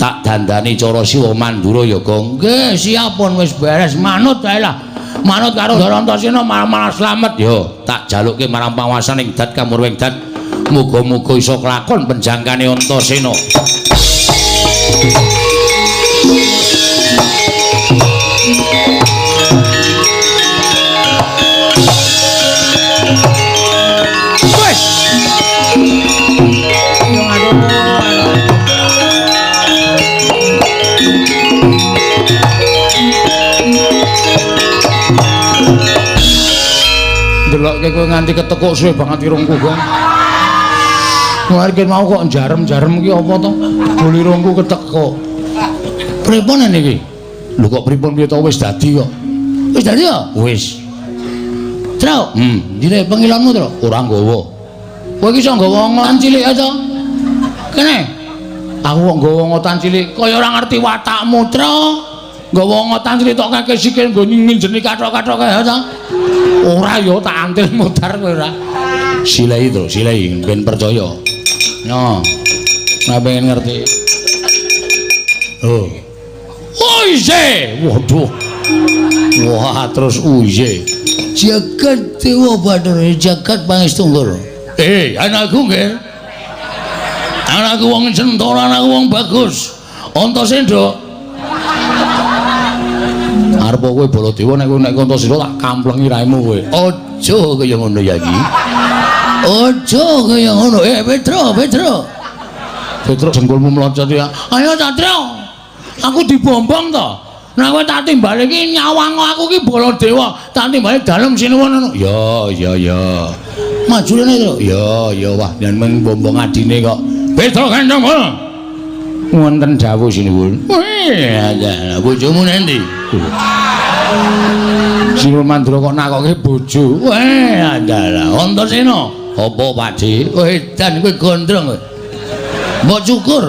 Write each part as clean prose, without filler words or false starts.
Tak dandani cara Siwa Mandura ya, Gong. Nggih, siap pun wis beres manut wae lah. Manut karo Ndara Antasena malah slamet ya. Tak jalukke marang panguwasaning dat kamurwing dat. Muga-muga iso kelakon penjangkane Antasena. Wes. Delokke kowe nganti ketekuk suwe banget irungku, Gong. Wah, iki mau kok jarem-jarem iki apa to? Jebul irungku ketekuk. Pripun niki? Lho kok pripun piye to wis dadi kok. Wis dadi ya? Wis. Truk, ndine pengilonmu, Truk? Ora nggawa. Kowe iki iso nggawa ngotan cilik ya to? Kene. Aku kok nggawa ngotan cilik kaya ora ngerti watakmu, Truk. Nggawa ngotan cilik tok kakek sikil nggo nginjeni kathok-kathok kae ya to? Ora ya tak antil mudhar kowe ora. Silai to, silai ben percaya. Yo. Nek pengen ngerti. Oh. Oize. Waduh. Wah, terus uize. Jagat Dewa Bathara, jagat Pangestu. Anakku nggih. Anakku wong Centara, anakku wong bagus. Antasena. Arep kowe Baladewa nek kowe nek Antasena tak kamplengi raimu kowe. Aja kaya ngono ya iki. Aja kaya ngono. Petro, Petro. Petro jengkulmu mlocot ya. Ayo Satrio. Aku dibombong to. Nek kowe tak timbali iki nyawang aku iki Baladewa, tak timbali dalem sinuwun ngono. Ya, ya, ya. Maju rene, Tru. Ya, ya wah yen men bombong adine kok. Petro Kanjeng. Wonten dawuh sinuwun. Wih, bojomu nendi? Sinuwun Mandura kok nakoke bojo. Weh, adalah Antasena. Apa Pakde? Edan kowe gondrong kowe. Mbok cukur.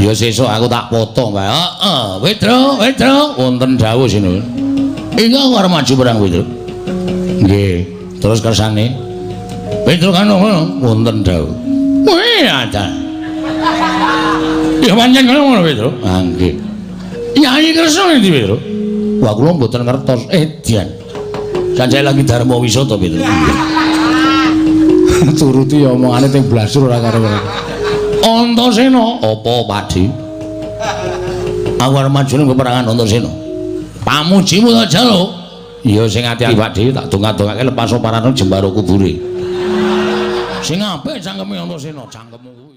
Ya sesuk aku tak potong wae. Heeh, Petro, Petro, wonten dawuh sinuwun. Iki aku arep maju perang Petro. Nggih, terus kersane. Petro kan ngono, wonten dawuh. Wih, ada. Ya pancen ngono Petro. Ah nggih. Nyai Kresna endi Petro? Wah kula mboten ngertos. Edian. Sanjaya lagi dharma wisata Petro. Turuti ya omongane teng blasur ora karo. Antasena, apa Pakde? Aku arep maju ning peperangan Antasena. Pamujimu ta jaluk. Ya sing ati-ati Pakde, tak dongak-dongake lepas parane jembaro kubure. Sing apik cangkeme Antasena, cangkemmu kuwi.